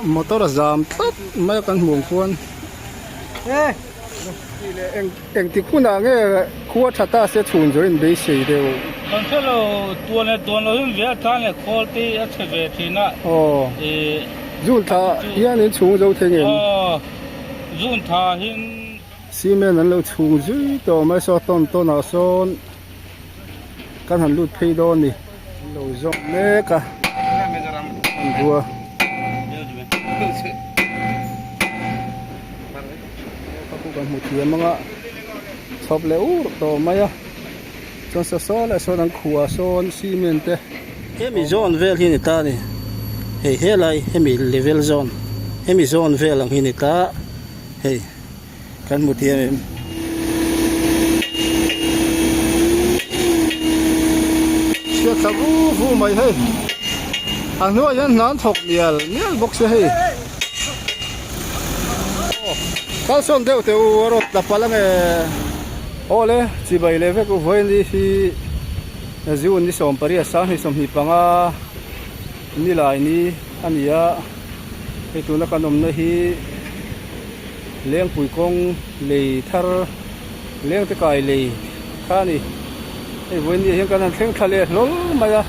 motor a zam tlat mai a kan hmuh ang khuan eng engtik hunah nge khua tha ta se chhun zawh in beisei deuh. Kan hre lo tuan leh tuan lo in ve a tan leh khawl te a chhe ve thin a. Aw zun tha hian in chhung zo thei ngem. Aw zun tha hin. Cement an lo chhung zui tawh mai saw tawn tawn ah sawn kan han lut phei dawn a ni. An lo zawk mek a an bua. Ka khu kan hmu thiam ang a chhawp leh ur tawh mai a chuan saw saw leh sawn an khuah sawn cement te. Hemi zawn vel hi a ni ta a ni hei helai hemi level zawn hemi zawn vel ang hi a ni ta. Hei kan hmu thiam em? Chhiat thla vu vu mai hei a hnuaiah hian hna an thawk mial mial bawk se hei aw kalsawn deuh teh u a rawt tla palh ange aw le chibai leh vek u vawiin hi June ni 18 25 nilai ni a ni a. Hei tuna kan awmna hi Lengpui kawng lei thar lengte kai lei kha a ni. Hei vawiin hian kan han thleng thla leh hlawl mai a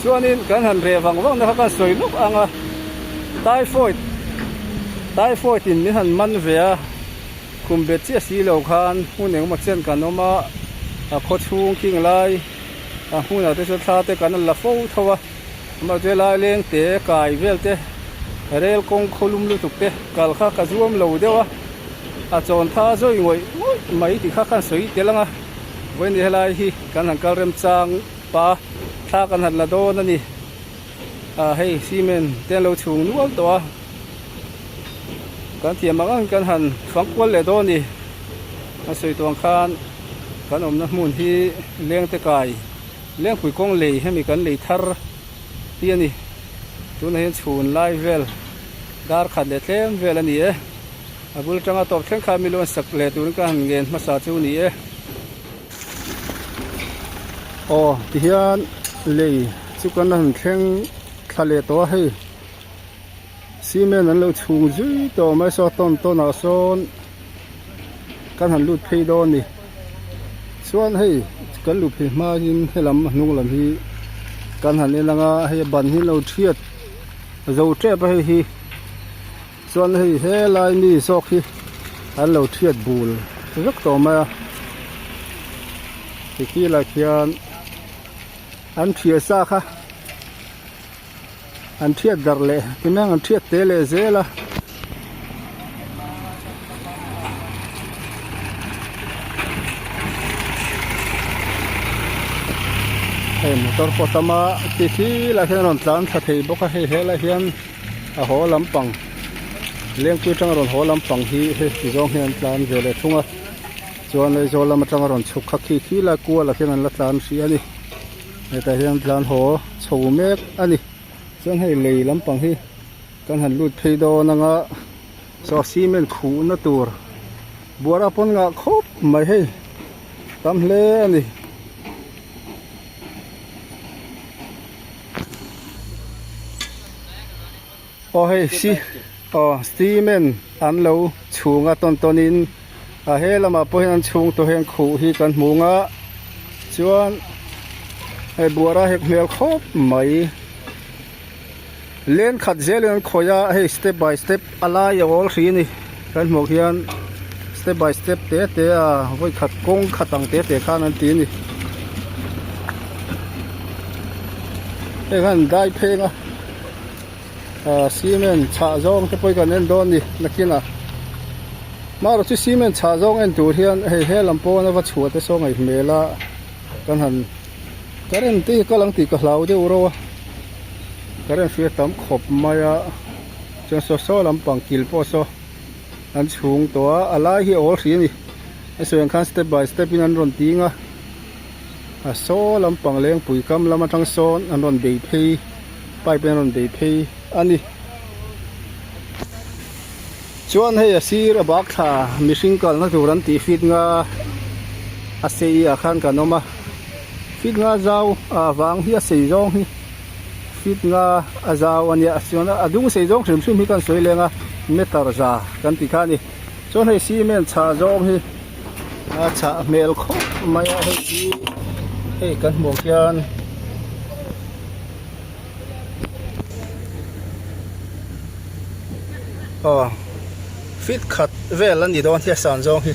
chuanin kan han reh vang vang na kha kan sawi lawk ang a typhoid typhoid in min han man ve a khum bet chiah si lo khan hmun engemaw chen kan awm a a khaw chhung khing lai a hmunah te chuan thla te kan la fo tho a. Mahse lai leng te kai vel te rel kawng khawlum lutuk te kal kha ka zuam lo deuh a, a chawn tha zawi ngawih ngawih mai tih kha khan sawi tel ang a, vawiin helai hi kan han kal remchang pa thla kan han la dawn a ni, ah hei cement te an lo chhung nual tawh a, kan thiam ang ang kan han fang kual leh dawn a ni, a sawi tawh ang khan kan awmna hmun hi leng te kai. Lengpui kawng lei hemi kan lei thar hi a ni. Tunah hian chhun lai vel dar khat leh tlem vel a ni e. A bul tanga tawp thleng kha mi luan sak leh turin ka han ngen hmasa chu a ni e. Aw tihian lei chu kan han thleng thla leh tawh a hei. Cement an lo chhung zui tawh mai saw tawn tawn ah sawn kan han lut phei dawn a ni chuan hei kan luh phei hma in helam a hnung lam hi kan han en ang a hei a ban hi an lo thiat zo tep a hei hi chuan hei helai mi zawk hi an lo thiat bul vek tawh mai a tikhi lah khian an thiah sa kha. An thiat darh leh timeng an thiat te leh zel a. Hei motor pawh tam a ti thil ah hian a rawn tlan thla thei bawk a hei helai hian a haw lampang lengpui atanga rawn haw lampang hi hei ti zawng hian an tlan ve leh thung a chuan Aizawl lam atanga rawn chhuk kha khi khi lai kual ah khian an la tlan hrih a ni. Hetah hian tlan haw chho mek a ni chuan hei lei lampang hi kan han lut phei dawn ang a saw cement khuhna tur buara pawn ngah khawp mai hei tam hle a ni. Aw hei si aw cement an lo chhung a tawn tawn in a he lamah pawh hian an chhung tawh hian khuh hi kan hmu ang a chuan hei buara hek hmel khawp mai leng khat zel in an khawih a hei step by step a lai a awl hrih a ni kan hmuh hian step by step te te a vawi khat kawng khat ang te te khan an ti a ni hei khan dai pheng a. Ahh cement chhah zawng te pawh hi kan en dawn a ni nakinah marawh chu cement chhah zawng en tur hian hei he lam pawn a va chhuah te saw ngaih hmel a kan han current te hi kal ang tih ka hlau deuh reuh a current hrui a tam khawp mai a chuan saw saw lampang kil pawh saw an chhung tawh a a lai hi a awl hrih a ni a sawi ang khan step by step in an rawn ding a a saw lampang lengpui kam lam atang sawn an rawn bei phei. Pipe in a rawn bei phei a ni. Chuan hei a sir a bak thla mihring kalna tur an tih feet nga a sei ah khan kan awm a. Feet nga zau ah vang hi a sei zawng hi. Feet nga a zau a nia chuan a dung sei zawng hrim hrim hi kan sawi leng a meter za kan ti kha a ni chuan hei cement chhah zawng hi a chhah hmel khawp mai a hei hi hei kan hmuh ang hian. Aw feet khat vel a ni dawn hi a san zawng hi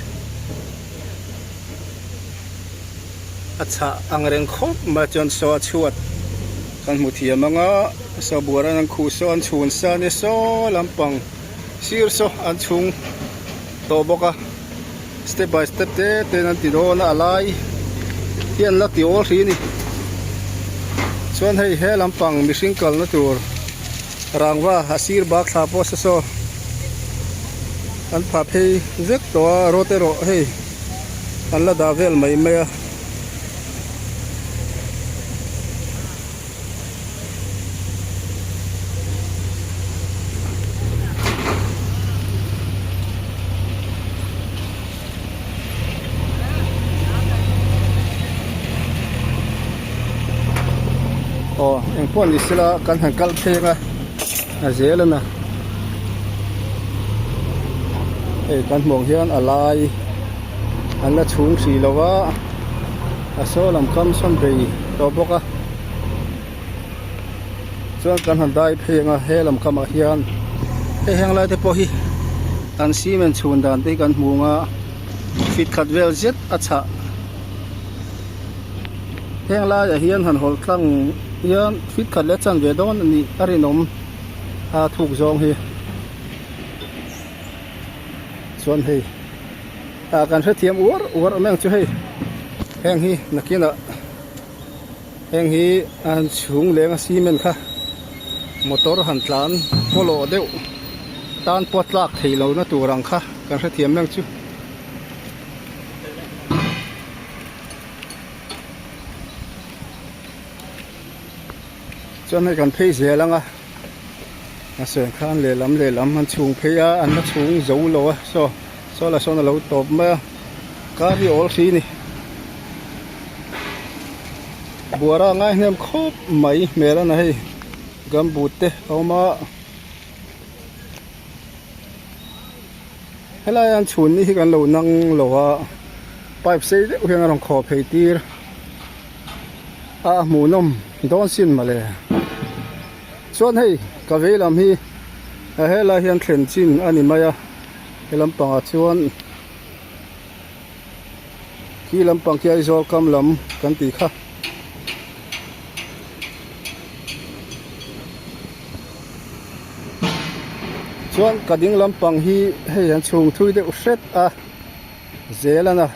a chhah ang reng khawp mai chuan saw a chhuat kan hmu thiam ang a saw buar an khuh saw an chhun sa ania saw lampang sir saw an chhung tawh bawk a step by step te te in an ti dawn a a lai hi an la ti awl hrih a ni chuan hei he lampang mihring kalna tur rangva a sir bak thla pawh saw saw an phah phei vek tawh a rawt erawh hei an la dah vel mai mai a. Aw engpawh ni sela kan han kal pheng a a zel a na hei kan hmuh ang hian a lai an la chhung hrih lo a a saw lam kam sawn bei tawh bawk a chuan kan han dai phei ang a he lam kamah hian hei heng lai te pawh hi an cement chhun dan te hi kan hmu ang a fit khat vel zet a chhah heng laiah hian han hawlh tlang hian fit khat leh chanve dawn a nih a rinawm a thuk zawng hi chuan hei ah kan hrethiam uar uar awm em chu hei heng hi nakinah heng hi an chhung leng a cement kha motor han tlan pawlawh deuh tan pawh a tlak theih lohna tur ang kha kan hrethiam em chu. Chuan hei kan phei zel ang a a sawi khan lehlam lehlam an chhung phei a an la chhung zo lo a saw saw lah sawn a lo tawp mai a kar hi a awl hrih a ni buara a ngai hnem khawp mai hmel a na hei gumboot te a awm a helai an chhun ni hi kan lo nang lo a pipe sei deuh hian a rawn khawh phei tir. A hmuhnawm dawn sin mawle chuan hei ka vei lam hi a helai hian thlen chin a ni mai a he lampangah chuan khi lampang khi Aizawl kam lam kan tih kha. Chuan ka ding lampang hi hei an chhung thui deuh hret a zel a na.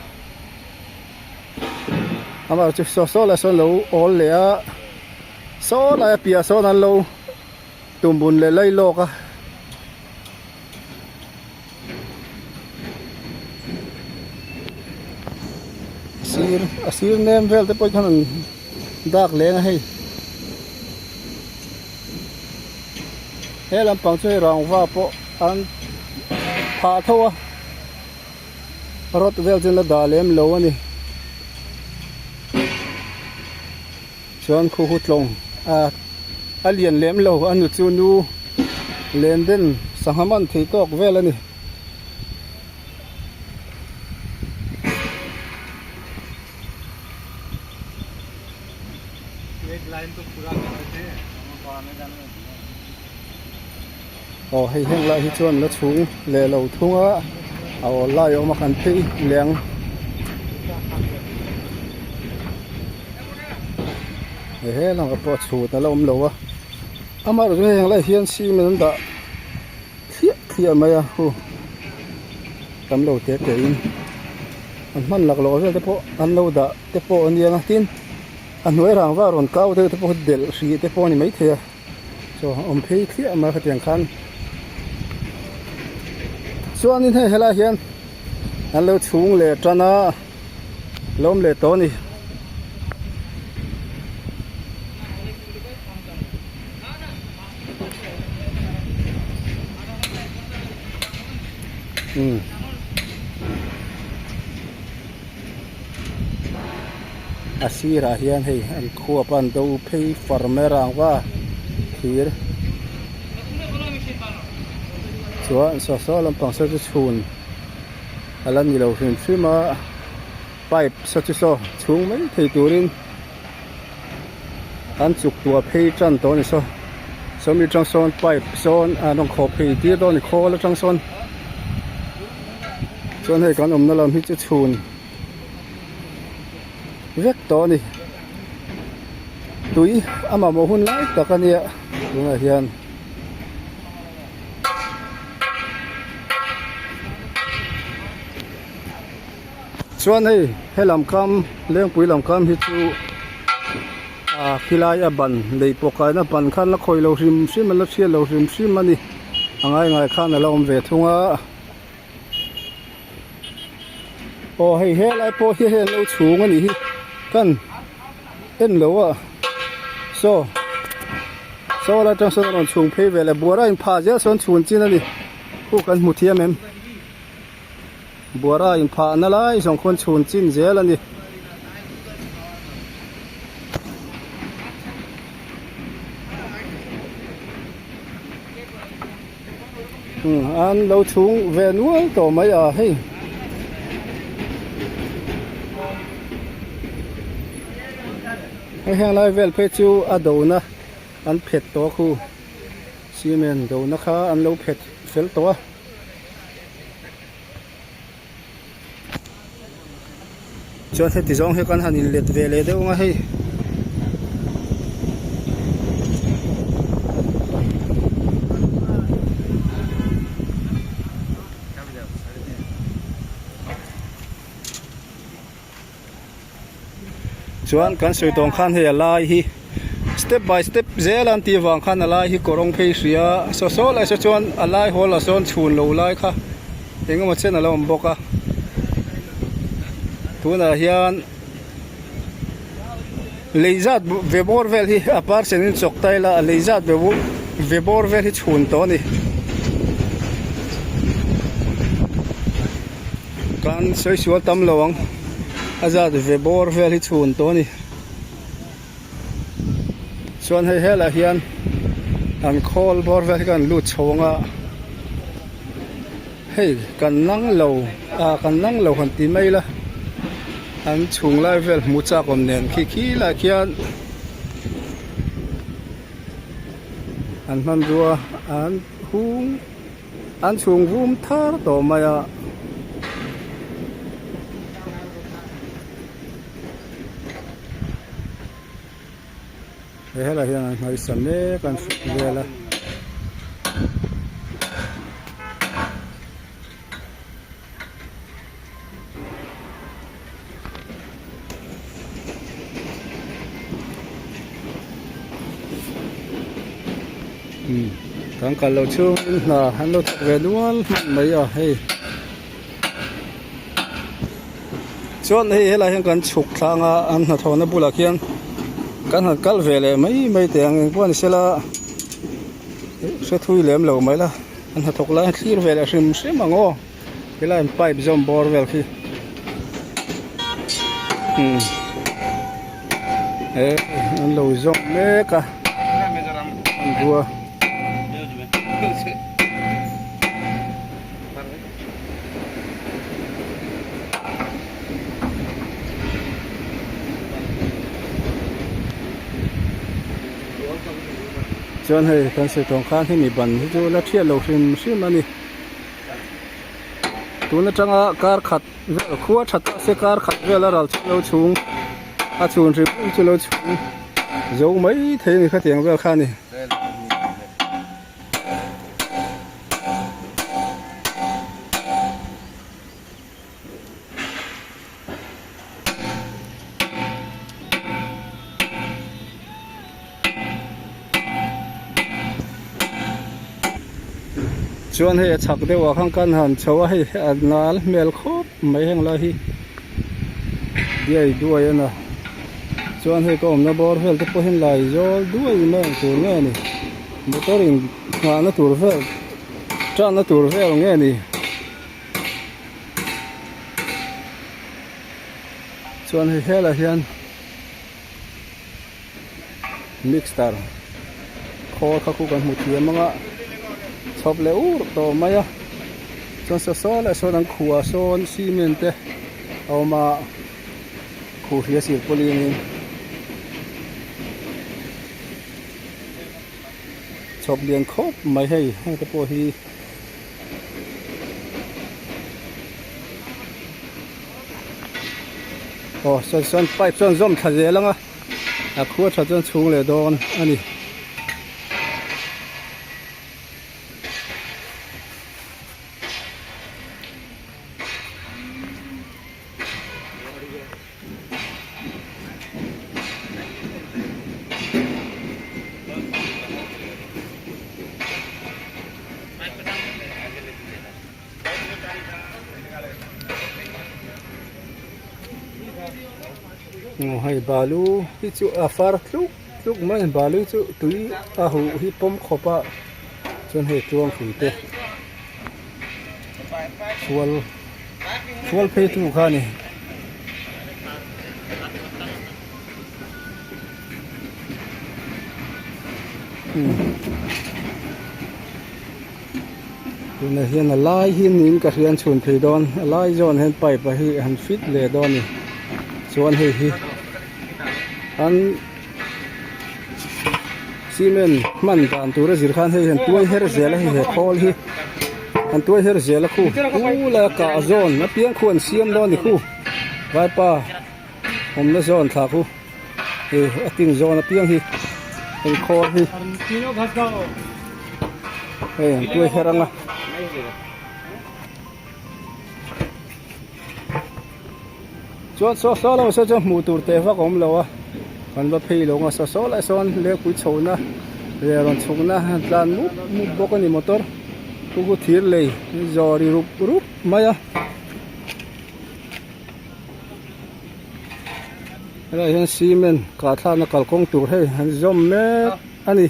Amah chu saw saw lai sawn lo awl leh a saw lai a piah sawn an lo tum bun leh lai lawk a. Sir a sir nem vel te pawh khan an dak leng a hei he lampang chu hei rangva pawh an phah tho a. Rod vel chu la dah lem lo a ni chuan khu hu tlawng a a lian lem lo a nu chu nu len den sangha man thei tawk vel a ni. Aw hei heng lai hi chuan la chhung leh lo thung a a awl lai a awm a kan phei leng he he lang ah pawh chhut a la awm lo a amaherawhchu heng lai hian cement an dah thliah thliah mai a hu tam lo te te in an hman lak lawh vel te pawh an lo dah te pawh a nia tin a hnuai rangva rawn kau deuh te pawh delh hrih te pawh a ni maithei a. Chaw awm phei thliah mai khatiang khan chuanin hei helai hian an lo chhung leh tan a lo awm leh tawh a ni. Umm. A sirah hian hei an khuap a an do phei far mai rang va. Thir chuan saw saw lampang saw chu chhun a la ni lo hrim hrim a pipe saw chu saw chhung mai thei turin an chuk tuah phei tan tawh a ni saw sawmi atang sawn pipe sawn an rawn khawh phei tir dawn a ni khawl atang sawn chuan hei kan awmna lam hi chu chhun vek tawh a ni. Tui a mamawh hun lai tak a nia tunah hian chuan hei helam kam lengpui lam kam hi chu ah khilai a ban lei pawh kaina ban khan la khawi lo hrim hrim a la hriat lo hrim hrim a ni a ngai ngai khan a la awm ve thung a. Aw hei helai pawh hi hei an lo chhung a nih hi kan en lo a saw saw lai atang sawn a rawn chhung phei ve leh buara in phah zel sawn chhun chin a ni khu kan hmu thiam em buara in phah na lai zawng khuan chhun chin zel a ni. An lo chhung ve nual tawh mai a hei. Hei heng lai vel phei chu a dona an phet tawh khu cement dona kha an lo phet fel tawh a. Chuan heti zawng hi kan han inlet ve leh deuh ang a hei. Chuan kan sawi tawng khan hei a lai hi step by step zel an tih avang khan a lai hi kawrawng phei hria saw saw lai saw chuan a lai hawl ah sawn chhun lo lai kha eng emaw chen a lo awm bawk a tunah hian lei zat ve bawr vel hi a parsen in chawk ta ila a lei zat ve bawr vel hi chhun tawh a ni. Kan sawi sual tam lo ang a zat ve bawr vel hi chhun tawh a ni chuan hei helaiah hian an khawl bawr vel hi kan lut chho ang a hei kan nang lo ah kan nang lo han ti mai ila an chhung lai vel hmuh chak awm nen khi khi lai khian an hmanrua an hung. An chhung vum thar tawh mai a. He helai hian an hnaisa mek an hrut vel a. Kan kal loh chhungin hna an lo thawk ve nual hman mai a hei chuan hei helai hian kan chhuk thlang a an hnathawhna bulah khian kan han kal ve leh mai mai teh ang engpawh a ni sela hre thui lem lo mai la an hnathawk lai a thlir ve leh hrim hrim ang aw. Helai in pipe zawm bawr vel khi umm he an lo zawm mek a an rua chuan hei kan sawi tawng khan hemi ban hi chu la thiat lo hrim hrim a ni. Tun atanga kar khat vel khua tha ta se kar khat vel a ral chu lo chhung a chhun hrim hrim chu lo chhung zo mai thei a ni khatiang vel kha a ni. Chuan hei a chhak deuh ah khan kan han chho a hei a nal hmel khawp mai heng lai hi diai duai a na chuan hei ka awmna bawr vel te pawh hian lai zawl duai mai ang tur nge ni motor in nghahna tur vel tanna tur vel nge ni. Chuan hei helaiah hian mixer. khawl kha khu kan hmu thiam ang a chhawp leh ur tawh mai a chuan saw saw leh sawn an khuah sawn cement te a awm a khuh hria silpauline in chhawp lian khawp mai hei heng te pawh hi. Aw sawn sawn pipe chuan zawm thla zel ang a a khua tha chuan chhung leh dawn a ni. Aw hei balu hi chu a far tluk tluk mai balu chu tui a huh hi pawm khawp a chuan hei tluang hrui te fual fual phei tu kha a ni. Tunah hian a lai hi niin ka hria an chhun thei dawn a lai zawn hian pipe a hi han fit leh dawn a ni chuan hei hi an cement hman dan tur a zir khan hei han tuai her zel a hei he khawl hi an tuai her zel a khu khu la kah zawn apiang khu an siam dawn a ni khu vaipa awmna zawn thla khu. Hei a tin zawn apiang hi hei khawl hi hei an tuai her ang a. Chuan saw saw lamah saw chuan hmuh tur teh vak a awm lo a kan va phei lo ang a saw saw lai sawn lengpui chhohna leh rawn chhukna an tlan mup mup bawk a ni motor khu khu thir lei zawh ri rup rup mai a. Helaiah hian cement kah thlakna kalkawng tur hei an zawm mek a ni.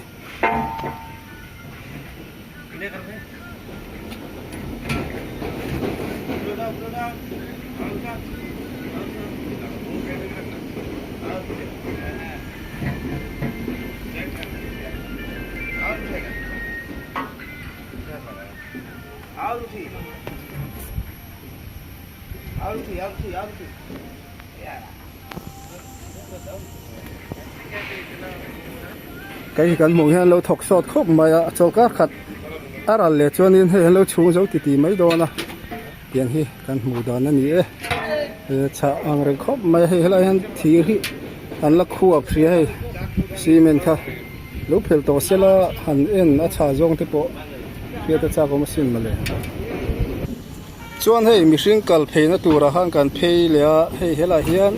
Kei hi kan hmuh hian lo thawk sawt khawp mai a chawlhkar khat a ral leh chuanin hei an lo chhung zo titi mai dawn a tiang hi kan hmuh dan a ni e chhah ang reng khawp mai a hei helaiah hian thir hi an la khuap hria hei cement kha lo phel tawh sela han en a chhah zawng te pawh hriat a chak awm asin mawle. Chuan hei mihring kal pheina turah khan kan phei leh a hei helaiah hian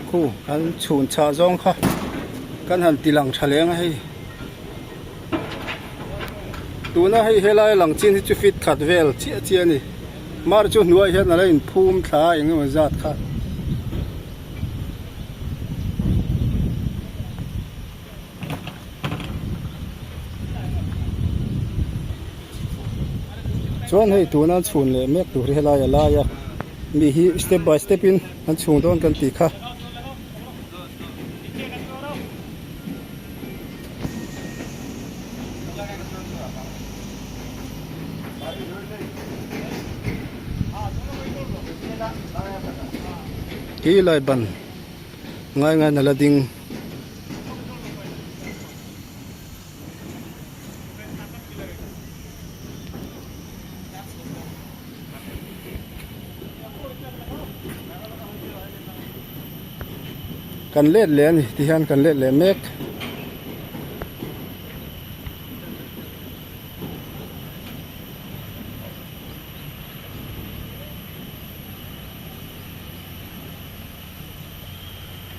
khu an chhun chhah zawng kha kan han ti lang tha leng a hei tuna hei helai lang chin hi chu fit khat vel chiah chiah a ni mar chu hnuaiah hian a lo inphum thla a eng emaw zat kha. Chuan hei tuna an chhun leh mek tur hi helai a lai a mi hi step by step in an chhung dawn kan tih kha. Hi lai ban ngai ngai na la ding. Kan let leh a ni ti hian kan let leh mek.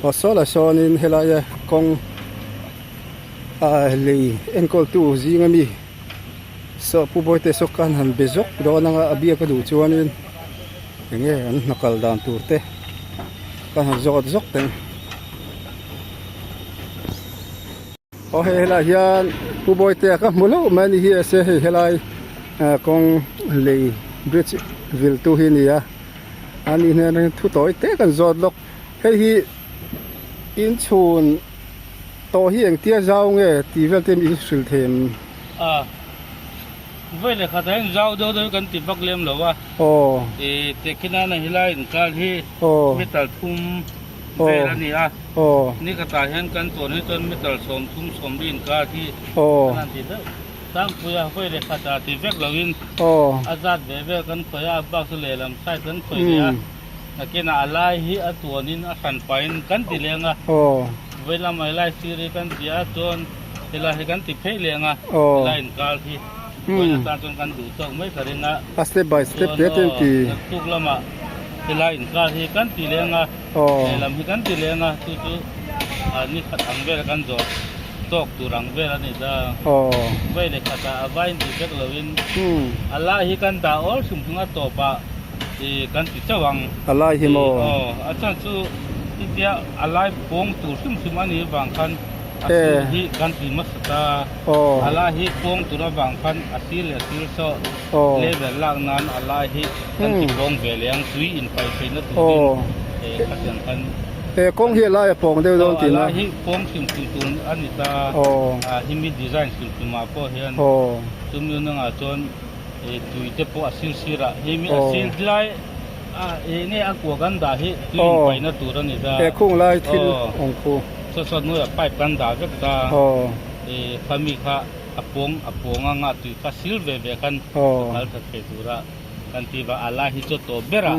Aw saw lah sawnin helaia kawng ah lei enkawltu zing ami saw pu Bawite saw khan han be zawk dawn anga a biak a duh chuanin eng nge an hna kal dan tur te khan han zawt zawk teh ang. Aw hei helaiah hian pu Bawitea ka hmu hlauh mai a ni hi a se hei helai kawng lei bridge viltu hi a ni a. A nih hnen thu tawi te kan zawt lawk hei hi inchhun. tawh hi engtia zau nge tih vel te min hrilh thei em? A, vawi leh khatah hian zau deuh deuh hi kan ti vak lem lo a. Aw. Ih tehkhinana helai inkar hi Aw. meter thum vel a ni a. Aw. Ni khatah hian kan tawn hi chuan meter 30 40 inkar hi Aw. kan han ti deuh. Tlangpuia vawi leh khatah ti vek loin Aw. a zat ve vel kan khawih a, a bak chu lehlam side kan khawih leh a. Nakinah a lai hi a tuanin a hran pahin kan ti leng a, vawi lamah helai sir hi kan ti a, chuan helai hi kan ti phei leng a, helai inkar hi vawiin atan chuan kan duh tawk mai ka ring a, chuan aw naktuk lamah helai inkar hi kan ti leng a, lehlam hi kan ti leng a, chu chu ni khat ang vel kan zawh tawk tur ang vel a ni ta. Vawi leh khatah a vain ti vek loin a lai hi kan dah awl hrim hrim a tawpah. Ih kan ti chauh ang. A lai hi maw? Aw, a chuan chu chutia a lai pawng tur hrim hrim a nih avang khan a sir hi kan ti hmasa ta. A lai hi pawng tur avang khan a sir leh sir saw level lak nan a lai hi kan ti pawng ve leh ang tui inpaih theihna turin khatiang khan. He kawng hi a lai a pawng deuh dawn tihna? Aw, a lai hi pawng hrim hrim tur a ni ta. A himi design hrim hrimah pawh hian chumi nungah chuan. Ih tui te pawh a sir sir a hei mi a sir lai a eng nge a kua kan dah hi tui in paihna tur a ni ta he khung lai thil awm khu saw saw hnuaiah pipe kan dah vek ta ih khami kha a pawng a pawng anga tui kha sil ve ve khan a kal tha thei tura kan ti va a lai hi chu tawp ber a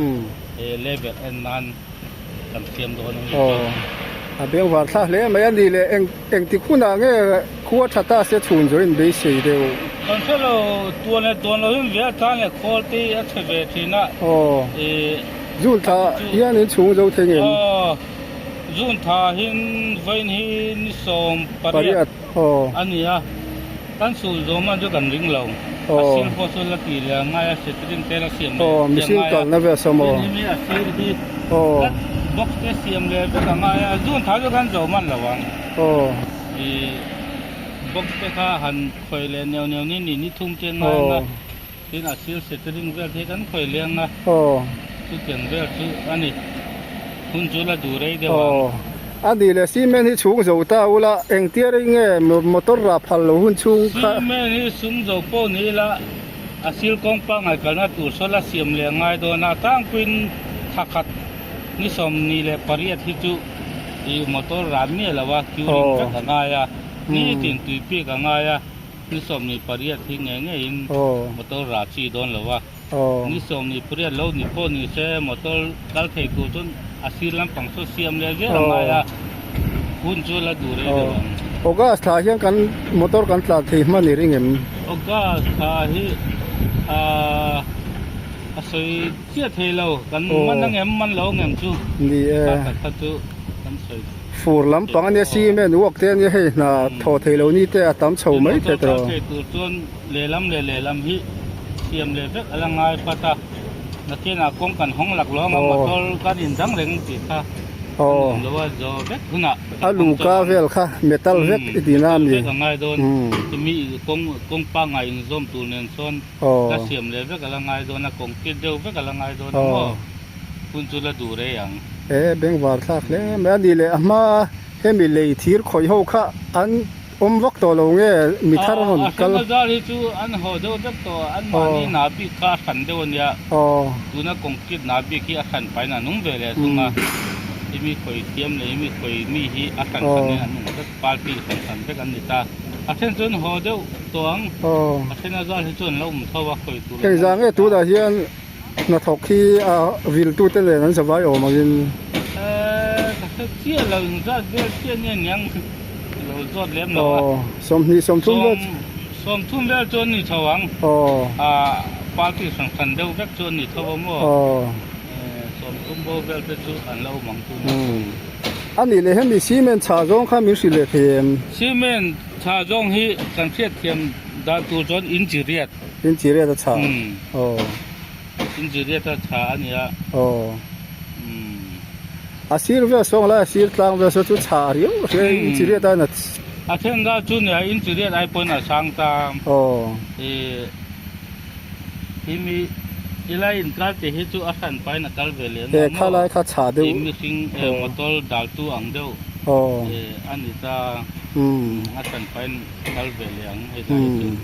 he level en nan kan siam dawn a ni chu. A bengvar thla hle mai a ni le eng. Engtik hunah nge khua tha ta se chhun zawh in beisei deuh? Kan hre lo, tuan leh tuan lo in ve a tan leh khawl te hi a chhe ve thin a. Aw, zun tha hian in chhung zo thei ngem? Aw, zun tha hin vawiin hi ni 18 a ni a, kan sul zawm a chu kan ring lo. A sir pawh chu la ti leh a ngai a, sitting te la siam leh a ngai a, tin hi mi a sir hi tlat box te siam leh vek a ngai a, zun tha chu kan zo man lo ang. Ih box te kha han khawih leh neuh neuh ni ni ni thum te ngai ang a, tin a sir sitting vel te hi kan khawih leh ang a, chutiang vel chu a ni, hun chu la duh rei deuh ang. A nih leh cement hi chhung zo ta ula engtia rei nge motor rah phal lo hun chhung kha. Cement hi sum zo pawh ni ila a sil kawng pangngai kalna tur saw la siam leh ngai dawn a, tlangpuiin thla khat ni 28 hi chu ih motor rah miah lo a queuing vek a ngai a, nitin tui pek a ngai a, ni 18 hi ngei ngeiin motor rah chi dawn lo a. Ni 18 lo ni pawh ni se motor kal thei tur chuan a sir lampang saw siam leh zel a ngai a, hun chu la duh rei deuh ang. August thla hian kan motor kan tlan thei hman i ring em? August thla hi a sawi chiah thei lo, kan man angem man lo angem chu Ni e. kha tak kha chu kan sawi. Fur lampang ania cement work te ania hei hna thaw thei lo ni te a tam chho mai Motor thei kal tawh. thei tur chuan lehlam leh lehlam hi siam leh vek a la ngai pat a, nakinah kawng kan hawng lak lo anga motor kan indang reng tih kha kan awm lo a, zo vek hunah A luka vel kha metal vek i tih na a mi? Metal vek a ngai dawn, chumi kawng kawng pangngai inzawm tur nen sawn la siam leh vek a la ngai dawn a, concrete deuh vek a la ngai dawn a maw, hun chu la duh rei ang. E bengvar thlak hle mai a ni leh a hma hemi lei thir khawih ho kha an Awm vak tawh lo nge mi thar a rawn kal. A hran azar hi chu an haw deuh vek tawh a, an mahni hna bik kha a hran deuh a nia. Tuna concrete hna bik hi a hran pahin an awm ve leh thung a, i mi khawi thiam leh i mi khawi mi hi a hran hran in an awm vek, party hran hran vek an ni ta. A then chu an haw deuh tawh ang, a then azar hi chu an lo awm tho a, khawi tur an Hei zah nge tunah hian hnathawk hi a viltute nen an zavai awm angin. Ka hre chiah lo, inzat vel chiah nge niang. Lo zawt lem lo a. Aw, 20 30 vel. 30 vel chu an ni chho ang. Aw. Ah, party hran hran deuh vek chu an ni tho a maw. Aw. 30 bo vel te chu an lo awm ang chu ni. Umm. A nih leh hemi cement chhah zawng kha min hrilh leh thei em? Cement chhah zawng hi kan hriatthiam dan tur chuan inchi riat. Inchi riat a chhah. Umm. Aw. Inchi riat a chhah a nia. Aw. Umm. A sir vel sawng lai a sir tlang vel saw chu chhah riau a hria in chiriat aiin a A then ral chu nia in chiriat ai pawhin a sang ta. Aw. Ih hi mi ilai in kal te hi chu a hran pahin a kal ve leh He ang kha maw? lai kha chhah deuh. Ih mihring motor dal tu ang deuh Aw. a ni ta. Umm. A hran pahin kal ve leh ang hei lai hi chu.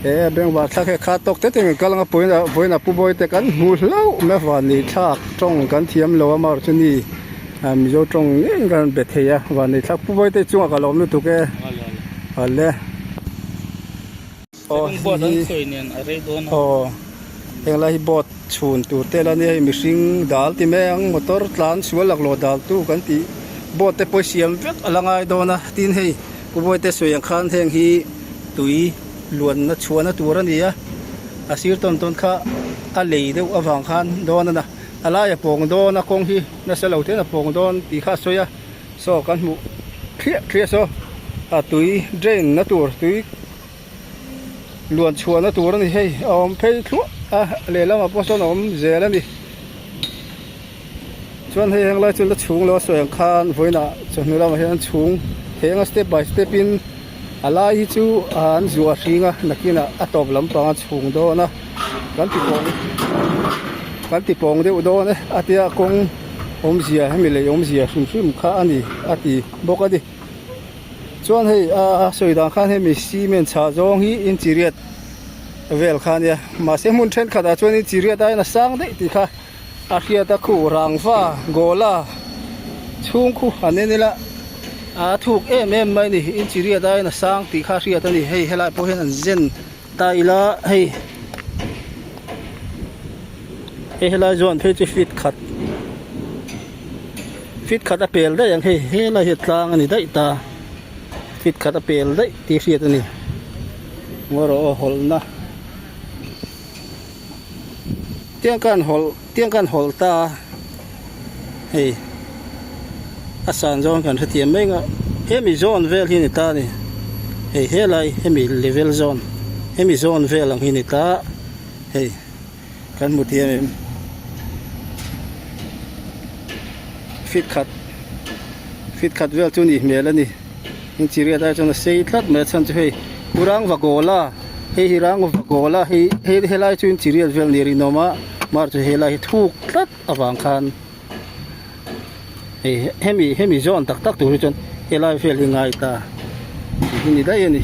He bengvar thlak he kha tawk te teng kal anga puiin ah vawiin ah pu Bawite kan hmu hlauh mai a van nei thlak tawng kan thiam lo a amaherawhchu chu ni Mizo tawng ngeiin kan rawn be thei a van nei thlak pu Bawite chungah ka lawm lutuk e. Awle. Aw hei hi aw henglai hi boat chhun tur te la nia hei mihring dal ti mai ang motor tlan sual laklawh dal tu kan tih boat te pawh siam vek a la ngai dawn a tin hei pu Bawite sawi ang khan heng hi tui luanna chhuahna tur a ni a a sir tawn tawn kha a lei deuh avang khan dawn a na a laia pawng dawn a kawng hi nasa lo ten a pawng dawn tih kha a sawi a saw kan hmuh thliah thliah saw a tui drain na tur tui. Luan chhuahna tur a ni hei a awm phei thluah a lehlamah pawh sawn a awm zel a ni chuan hei henglai chu la chhung lo a sawi ang khan vawiinah chawhnu lamah hian chhung thei anga step by step in a lai hi chu an zuah hring a nakinah a tawp lampang a chhung dawn a kan ti pawng kan ti pawng deuh dawn e a tia kawng awmzia hemi lei awmzia hrim hrim kha a ni a ti bawk a ni. Chuan hei a sawi dan khan hemi cement chhah zawng hi inchi riat vel kha ania mahse hmun thenkhat ah chuan inchi riat aiin a sang daih tih kha a hriat a khu rangva gola chhung khu an en ila a thuk em em mai a ni inchi riat aiin a sang tih kha a hriat a ni hei helai pawh hian an zen ta ila hei hei helai zawn phei chu feet khat. Feet khat a pel daih ang hei helai hi tlang a ni daih ta feet khat a pel daih tih hriat a ni ngaw rawh aw hawlhna tiang khan hawlh tiang khan hawlh ta hei a san zawng kan hrethiam mai ang a hemi zawn vel hi a ni ta a ni hei helai hemi level zawn hemi zawn vel ang hi a ni ta hei. Kan hmu thiam em? Feet khat feet khat vel chu nih hmel a ni. Inchi riat ai chuan a sei tlat mai a chhan chu hei u rangva goal a hei hi rangva goal a hei hei helai chu inchi riat vel ni rinawm a mar chu helai hi thuk tlat avang khan hei hemi hemi zawn tak tak tur hi chuan helai vel hi ngai ta tih hi ni daih a ni.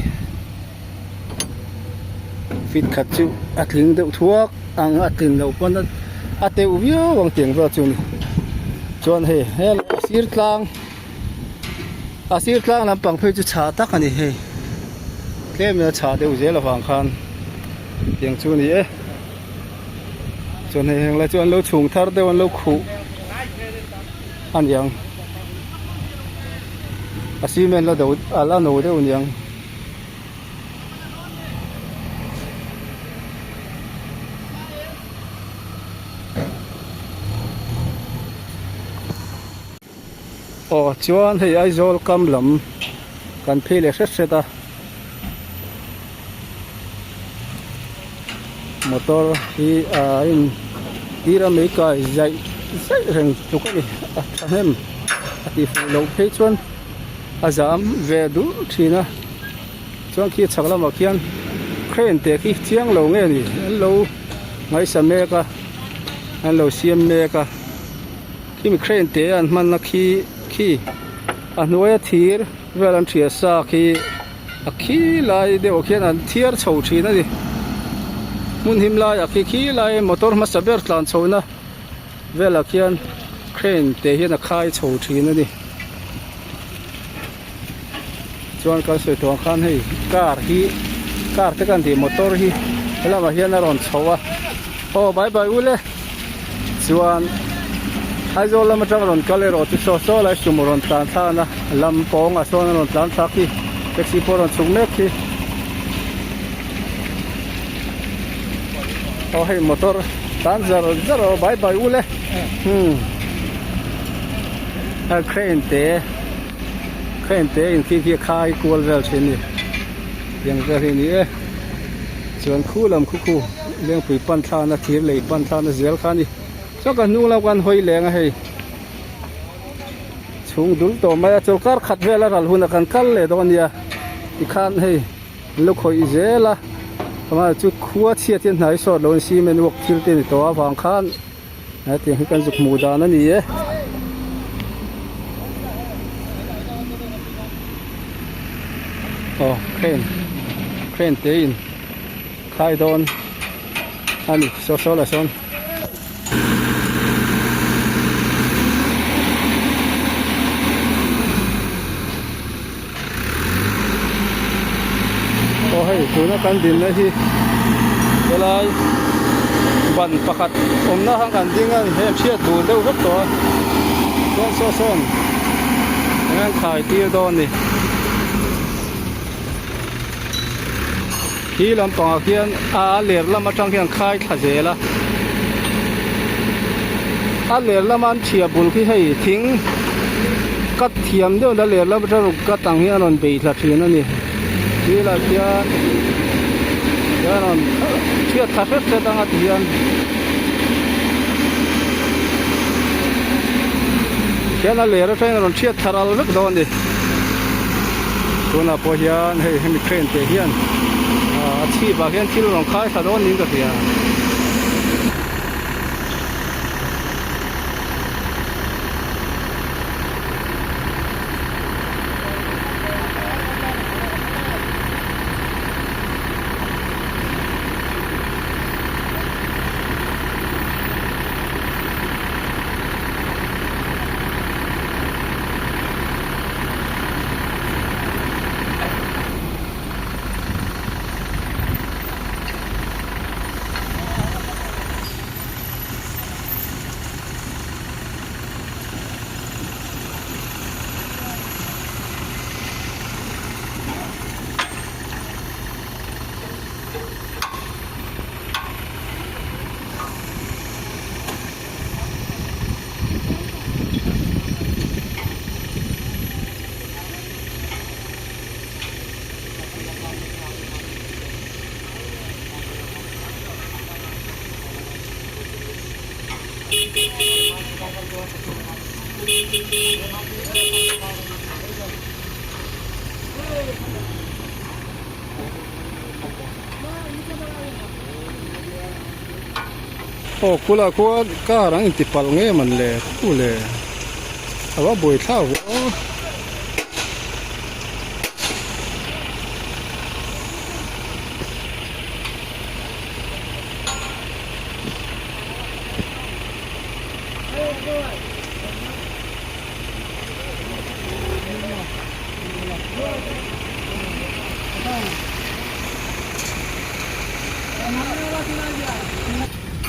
Feet khat chu a tling deuh thuak ang a tlin loh pawn a teuh viau ang tiang vel chu a ni chuan hei helai a sir tlang a sir tlang lampang phei chu chhah tak a ni hei tlem in a chhah deuh zel avang khan tiang chu a ni e chuan hei heng lai chu an lo chhung thar deuh an lo khuh a niang a cement la do a la no deuh a niang. Aw chuan hei Aizawl kam lam kan phei leh hret hret a motor hi a in tir a mei kai zaih zaih reng tluk a ni a thahnem a tih fuh loh phei chuan. A zam ve duh thin a chuan khi chhak lamah khian crane te khi chiang lo nge ni an lo ngaihsa mek a an lo siam mek a khimi crane te an hmanna khi khi a hnuaia thir vel an thiah sa khi a khi lai deuh ah khian an thiar chho thin a ni hmun him laiah khi khi lai motor hmasa ber tlan chhohna. Velah khian crane te hian a khai chho thin a ni chuan kan sawi tawh ang khan hei car hi car te kan tih motor hi helamah hian a rawn chho a aw bye bye ule chuan Aizawl lam atang rawn kal erawh chu saw saw lai sumo rawn tlan thlan a lam pawngah sawn a rawn tlan thlak hi taxi pawh a rawn chhuk mek hi. Aw hei motor tan zar zar aw bai bai ule hmm a crane te crane te in khi khi a khai kual vel thin ni tiang vel hi ni e chuan khu lam khu khu lengpui pan thlana thir lei pan thlana zel kha ni chuan ka hnung lam khan hawi leng a hei chhung dul tawh mai a chawlhkar khat vel a ral hunah kan kal leh dawn nia tikhan hei. An lo khawih zel a amah chu khua chhiat hian hnai sawt lo in cement work thil te a ni tawh avang khan hetiang hi kan zuk hmuh dan a ni e. Aw crane crane te in khai dawn a ni saw saw lah sawn. Aw hei tuna kan dinna hi helai ban pakhat awmna khan kan ding a ni hei an hriat dun deuh vek tawh a chuan saw sawn eng an khai tir dawn a ni khi lampangah khian a ler lam atang hian khai thla zel a a ler lama an thiah bul khi hei thing cut thiam deuh a ler lam atang cut ang hian a rawn bei thla thin a ni thil ah khian hian a rawn chhiat thla hret hret anga ti hian khian a ler atangin a rawn chhiat thla ral vek dawn a ni tunah pawh hian hei hemi crane te hian a chhip ah khian thil rawn khai thla dawn niin ka hria. Aw khulah khuan car an inti palh nge man le khu le a va buai thlak ve aw.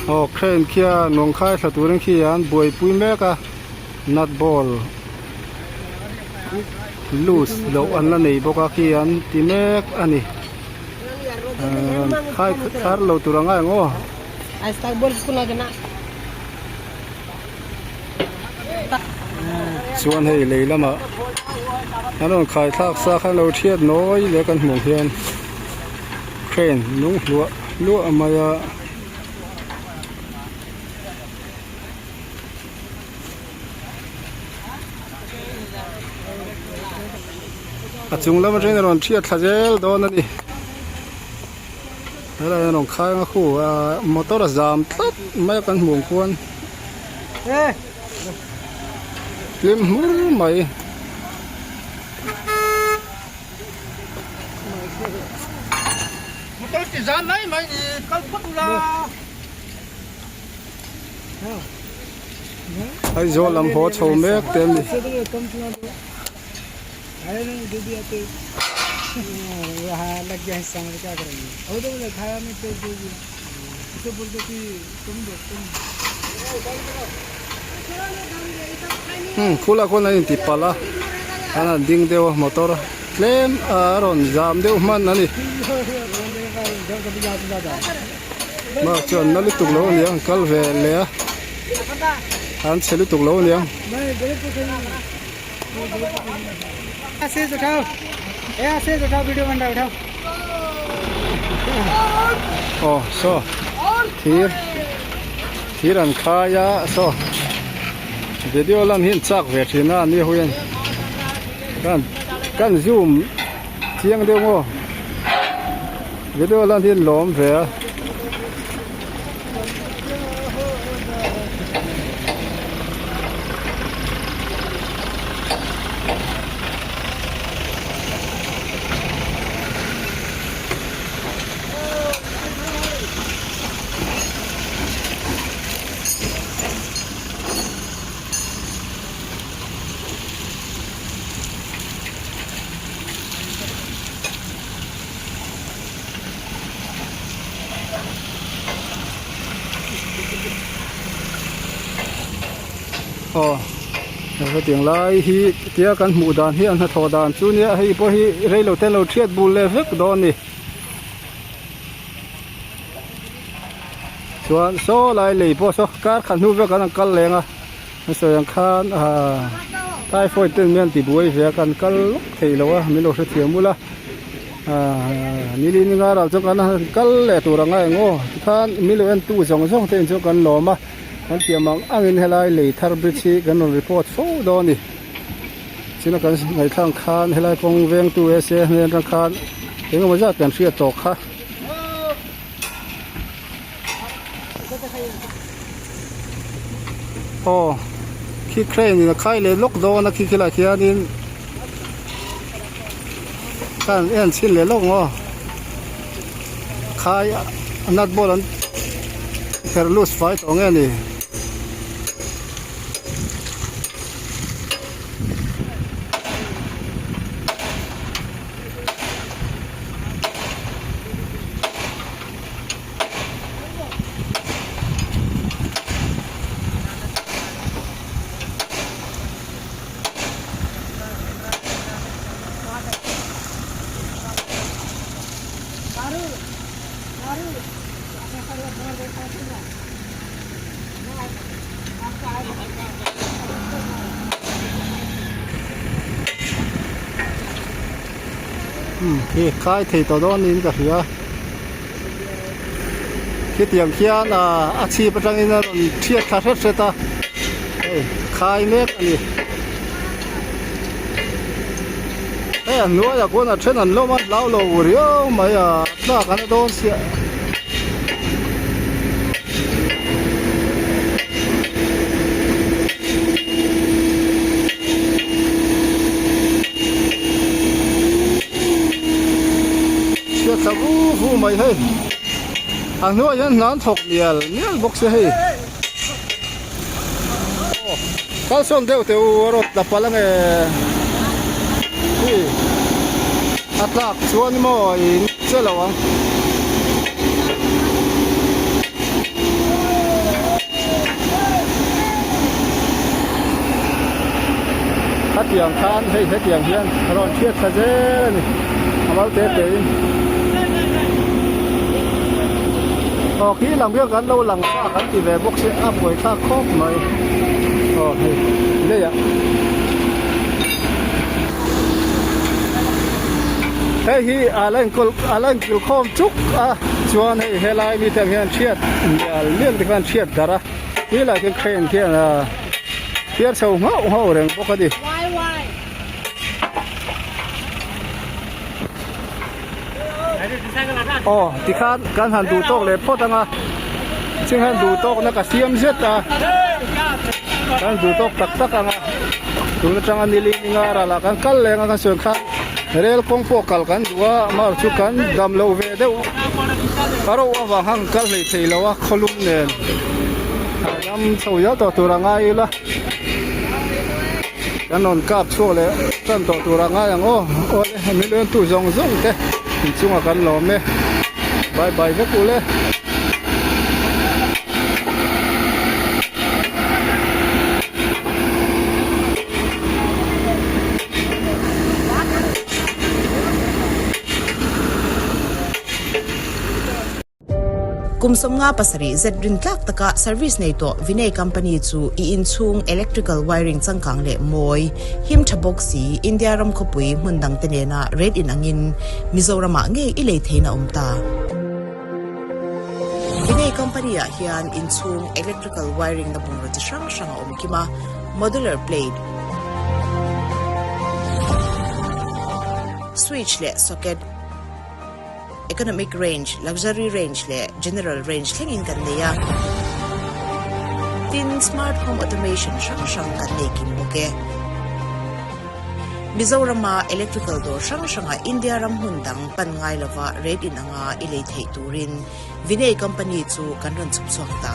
Aw crane khian lawng khai thla turin khi an buaipui mek a nut ball loose loh an la nei bawk a khi an ti mek a ni khai thar lo tur ang ang aw. Chuan hei lei lamah an rawn khai thlak sa khan lo thiat nawi leh kan hmuh hian crane nung hluah hluah mai a. A chung lam atangin a rawn thiat thla zel dawn a ni. Helai hian rawn khai ang a khu a motor a zam tlat mai a kan hmuh ang khuan hlim hmur mai. Motor ti zam mai mai ni kal phawt ula. Aizawl lam haw chho mek te an ni. Khulah khuan an inti palh a an han ding deuh a motor tlem a rawn zam deuh hman a ni mark chuan na lutuk lo a ni ang kal ve leh a an chhe lutuk lo a ni ang. Aw saw thir thir an khai a saw video lam hi an chak ve thin a ani huian kan kan zoom chiang deuh maw video lam hi an lawm ve a. Aw hetiang lai hi tia kan hmuh dan hi an hnathawh dan chu nia hei pawh hi reilo te an lo thiat bul leh vek dawn a ni. Chuan saw lai lei pawh saw kar khat hnu vek an han kal leng a an sawi ang khan ah typhoid ten min han ti buai ve a kan kal lawk thei lo a min lo hrethiam ula ah nili ni nga ral chuan kan han kal leh tur ang a eng aw tikhan min lo en tu zawng zawng te in chu kan lawm a kan tiam ang angin helai lei thar bridge hi kan rawn report fo dawn a ni. China kan ngaihthlak khan helai kawng vengtu SA hnen atang khan engemaw zat kan hriat tawh kha. Aw khi crane in a khai leh lawk dawn a khi khilai khianin khan en chhin leh lawk ang aw khai a nut bolt an pherh loose fai tawh nge ni. Umm khi khai thei tawh dawn niin ka hria khitiang khian ah a chhip atangin a rawn thiat thla hret hret a hei khai mek a ni hei a hnuaiah khuan a then an lawm a hlau lo riau mai a tlak an la dawn chiah. Chhiat thla vu vu mai hei a hnuaiah hian hna an thawk mial mial bawk se hei aw kalsawn deuh teh u a rawt la palh ange hei a tlak chuan maw in che lo ang. Hetiang khan hei hetiang hian a rawn thiat thla zel a ni a mal te te in aw khi lam hian kan lo lang ta kan ti ve bawk se a buai thlak khawp mai aw hei leiah hei hi a la inkawl a la inkil khawm chuk a chuan hei helai mite ang hian thiat mial mial te khan thiat darh a helai khian crane khian ah Thiar chho nghauh nghauh reng bawk a ni. Aw tikhan kan han duh tawk leh phawt ang a ching han duh tawk na ka siam zet a kan duh tawk tak tak ang a tun atanga nili ninga ralah kan kal leng a kan sawi khan rel kawng pawh kal kan duh a mar chu kan dam lo ve deuh a ro avang khan kal hlei thei lo a khawlum nen. Ram chho zel tawh tur a ngai ila kan rawn kap chhuak leh tan tawh tur a ngai ang aw awle min en tu zawng zawng te inchungah kan lawm e bye bye vek ule. Kum 57 zet rintlak taka service nei tawh Vinay Company chu i inchhung electrical wiring changkang leh mawi, him tha bawk si India ram khawpui hmun dangte nena rate in angin Mizoramah ngei i lei theihna awm ta. Vinay Company ah hian inchhung electrical wiring na bungraw chi hrang hrang a awm kim a, modular plate, switch leh socket, Economic range, luxury range leh general range thlengin kan nei a. Tin, smart home automation hrang hrang kan nei kim bawk e. Mizorama electrical dawr hrang hranga India ram hmun dang pan ngai lova rate in anga i lei theih turin Vinay company chu kan rawn chhuk chhuak ta.